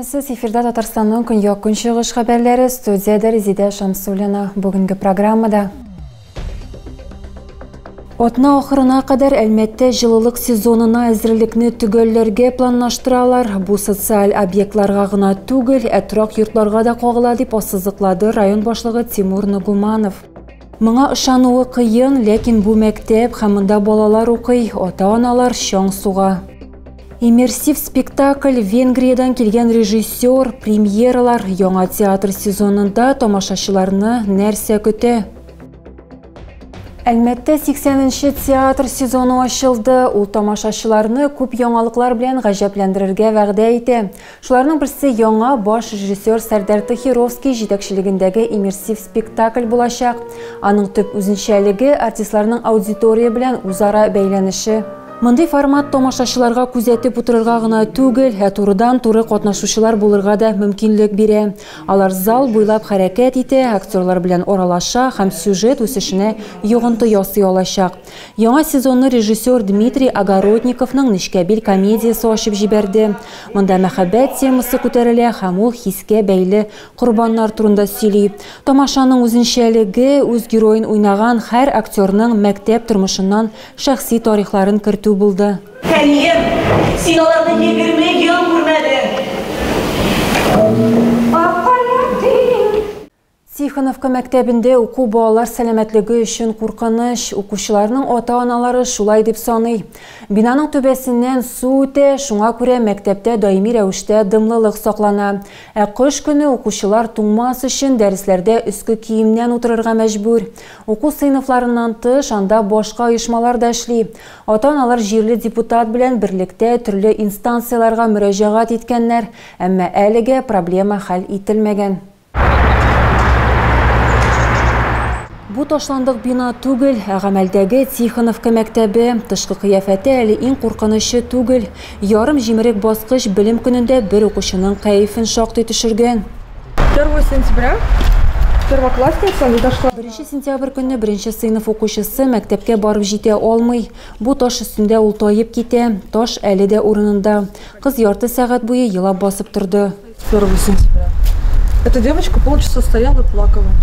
Исәнмесез, эфирда Татарстанның көньяк-көнчыгыш хәбәрләре, студиядә Резидә Шамсуллина. Бүгенге программада Атна ахырына кадәр Әлмәттә җылылык сезонына әзерлекне төгәлләргә планлаштыралар. Бу социаль объектларга гына түгел, ә торак йортларга да кагыла, дип ассызыклады район башлыгы Тимур Нагуманов. Моңа ышануы кыен, ләкин бу мәктәп һәм монда балалар укый, ата-аналар чаң суга. Иммерсив спектакль, Венгриядән килгән режиссер, премьералар, яңа театр сезонында тамашачыларны нәрсә көтә? Әлмәттә 80-нче театр сезоны ачылды. Ул тамашачыларны күп яңалыклар белән гаҗәпләндерергә вәгъдә итә. Шуларның берсе яңа баш режиссер Сәрдәр Тахировский җитәкчелегендәге иммерсив спектакль булачак. Аның төп үзенчәлеге артистларның аудитория белән үзара бәйләнеше. Мондый формат тамашачыларга күзәтеп утырырга гына түгел, ә турыдан-туры катнашучылар булырга да мөмкинлек бирә. Алар зал буйлап хәрәкәт итә, актерлар белән аралаша һәм сюжет үсешенә йогынты ясый алачак. Яңа сезонны режиссер Дмитрий Огородниковның Нечкәбил комедиясе ачып җибәрде. Монда мәхәббәт темасы күтәрелә һәм ул хискә бәйле корбаннар турында сөйли. Тамашаның үзенчәлеге үз героен уйнаган һәр актерның мәктәп тормышыннан шәхси тарихларын кертү булды. Әнием, син аларны 20 ел күрмәдең. Тихоновка мәктәбендә уку балалар сәламәтлеге өчен куркыныч. Укучыларның ата-аналары шулай дип саный. Бинаның түбәсеннән су үтә, шуңа күрә мәктәптә даими рәвештә дымлылык саклана. Ә кыш көне укучылар туңмас өчен дәресләрдә өске киемнән утырырга мәҗбүр. Уку сыйныфларыннан тыш анда башка оешмалар да эшли. Ата-аналар җирле депутат белән берлектә төрле инстанцияләргә мөрәҗәгать иткәннәр, әмма әлегә проблема хәл ителмәгән. Бу ташландык бина түгел, ә гамәлдәге Тихоновка мәктәбе. Тышкы кыяфәте әле иң куркынычы түгел. Ярым җимерек баскыч белем көнендә бер укучының кәефен шактый төшергән. 1 сентября первоклассница не дошла. 1 сентябрь көнне беренче сыйныф укучысы мәктәпкә барып җитә алмый. Бу таш өстендә ул таеп китә. Таш әле дә урынында. Кыз ярты сәгать буе елап басып торды. 1 сентября. Эта девочка полчаса стояла и плакала.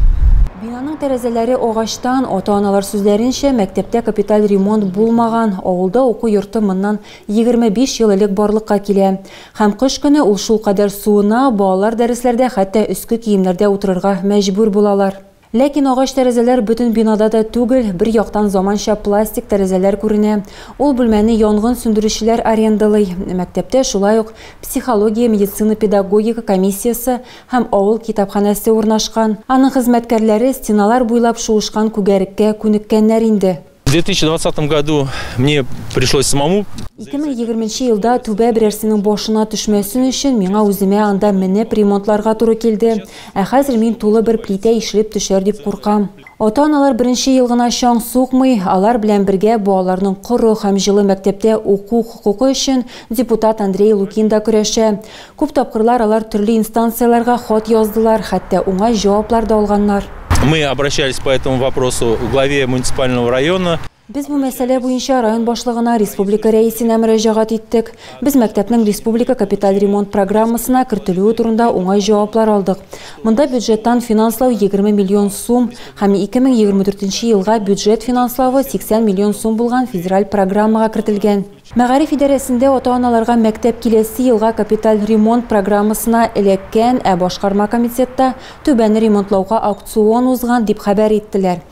Бинаның тәрәзәләре агачтан, ата-аналар сүзләренчә, мәктәптә капиталь ремонт булмаган. Авылда уку йорты моннан 25 ел элек барлыкка килә. Һәм кыш көне ул шулкадәр суына, балалар дәресләрдә хәтта өске киемнәрдә утырырга мәҗбүр булалар. Ләкин агач тәрәзәләр бөтен бинада да түгел, бер яктан заманча пластик тәрәзәләр күренә. Ул бүлмәне янгын сүндерүчеләр арендалый. Мәктәптә шулай ук психология, медицина, педагогика комиссиясе һәм авыл китапханәсе урнашкан. Аның хезмәткәрләре стеналар буйлап шуышкан күгәреккә күнеккәннәр инде. В 2020 году мне пришлось самому. 2020 елда түбә берәрсенең башына төшмәсен өчен миңа үземә анда менеп ремонтларга туры килде. Ә хәзер мин тулы бер плитә ишелеп төшәр дип куркам. Ата-аналар беренче ел гына чаң сукмый, алар белән бергә балаларның коры һәм җылы мәктәптә уку хокукы өчен депутат Андрей Лукин да көрәшә. Күп тапкырлар алар төрле инстанцияләргә хат яздылар, хәтта уңай җаваплар да алганнар. Мы обращались по этому вопросу к главе муниципального района. Без бу мәсьәлә буенча район башлыгына, республика рәисенә мөрәҗәгать иттек. Без мәктәпнең республика капиталь ремонт программасына кертелүе турында уңай җаваплар алдык. Монда бюджеттан финанслау 20 миллион сум һәм 2024 елга бюджет финанславы 80 миллион сум булган федераль программага кертелгән. Мәгариф идарәсендә ата-аналарга мәктәп киләсе елга капиталь ремонт программасына эләккән, ә башкарма комитетта түбәне ремонтлауга аукцион узган дип хәбәр иттеләр.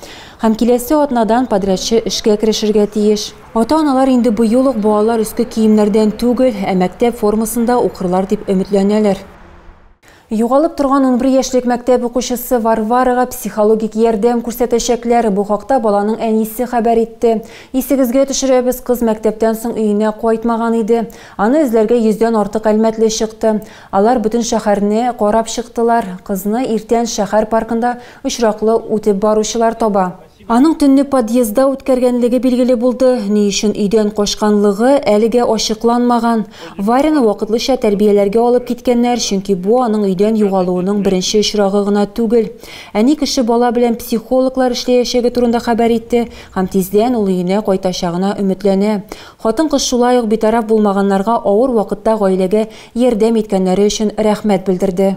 Һәм киләсе атнадан подрядчы эшкә керешергә тиеш. Ата-аналар инде быел ук балалар өске киемнәрдән түгел, ә мәктәп формасында укырлар дип өметләнәләр. Югалып торган 11 яшьлек мәктәп укучысы Варварага психологик ярдәм күрсәтәчәкләр. Бу хакта баланың әнисе хәбәр итте. Исегезгә төшерәбез, кыз мәктәптән соң өенә кайтмаган иде. Аны эзләргә 100дән артык әлмәтле чыкты. Алар бөтен шәһәрне карап чыктылар. Кызны иртән шәһәр паркында очраклы үтеп баручылар таба. Аның төнне подъездда үткәргәнлеге билгеле булды. Ни өчен өйдән качканлыгы әлегә ачыкланмаган. Варяны вакытлыча тәрбияләргә алып киткәннәр, чөнки бу аның өйдән югалуының беренче очрагы гына түгел. Әни кеше бала белән психологлар эшләячәге турында хәбәр итте һәм тиздән ул өенә кайтачагына өметләнә. Хатын-кыз шулай ук битараф булмаганнарга авыр вакытта гаиләгә ярдәм иткәннәре өчен рәхмәт белдерде.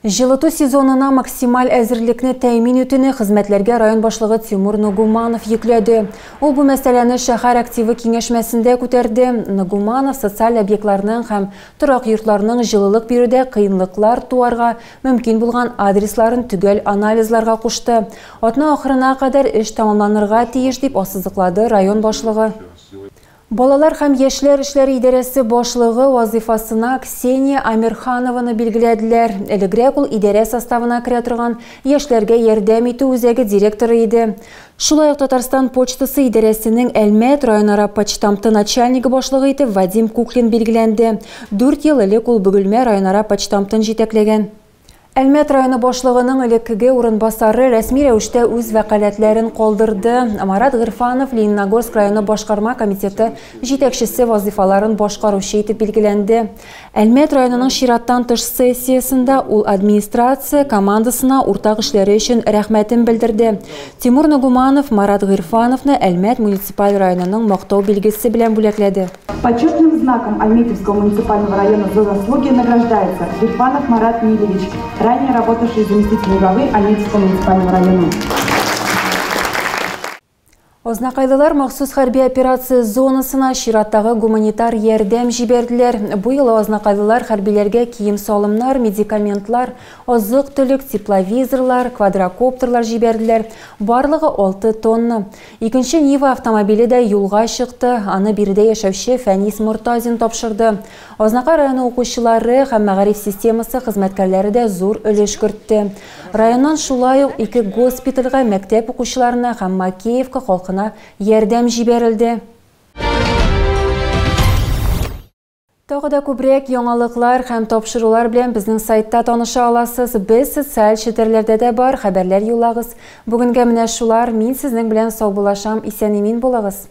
Җылыту сезонына максималь әзерлекне тәэмин итүне хезмәтләргә район башлыгы Тимур Нагуманов йөкләде. Ул бу мәсьәләне шәһәр активы киңәшмәсендә күтәрде. Нагуманов социаль объектларның һәм торак йортларның җылылык бирүдә кыенлыклар туарга мөмкин булган адресларын төгәл анализларга кушты. Атна ахырына кадәр эш тәмамланырга тиеш, дип ассызыклады район башлыгы. Балалар һәм яшьләр эшләре идарәсе башлыгы вазифасына Ксения Амирханованы билгеләделәр. Элегрәк ул идарә составына керә торган яшьләргә ярдәм итү үзәге директоры иде. Шулай ук Татарстан почтасы идарәсенең Әлмәт районара почтамты начальнигы башлыгы итеп Вадим Куклин билгеләнде. 4 ел элек ул Бөгелмә районара почтамтын җитәкләгән. Әлмәт районы башлыгының элеккеге урынбасары рәсми рәвештә үз вәкаләтләрен калдырды. Марат Гырфанов Лениногорск районы башкарма комитеты җитәкчесе вазифаларын башкаручы итеп билгеләнде. Әлмәт районының чираттан тыш сессиясендә ул администрация командасына уртак эшләре өчен рәхмәтен белдерде. Тимур Нагуманов Марат Гырфановны Әлмәт муниципаль районының мактау билгесе белән бүләкләде. Почетным знаком Альметьевского муниципального района за заслуги награждается Гирфанов Марат Милевич, ранее работавший заместителем главы Альметьевского муниципального района. Азнакайлылар махсус хәрби операция зонасына чираттагы гуманитар ярдәм җибәрделәр. Бу юлы азнакайлылар хәрбиләргә кием-салымнар, медикаментлар, азык-төлек, тепловизорлар, квадрокоптерлар җибәрделәр. Барлыгы 6 тонна. Икенче Нива автомобиле дә юлга чыкты. Аны биредә яшәүче Фәнис Мортазин тапшырды. Азнакай районы укучылары һәм мәгариф системасы хезмәткәрләре дә зур өлеш кертте. Районнан шулай ук 2 госпитальгә мәктәп укучыларына һәм Макеевка халкына ярдәм җибәрелде. Тагы да күбрәк яңалыклар һәм тапшырулар белән безнең сайтта таныша аласыз. Без социаль челтәрләрдә дә бар, хәбәрләр юллагыз. Бүгенгә менә шулар. Мин сезнең белән саубуллашам. Исән-имин булыгыз.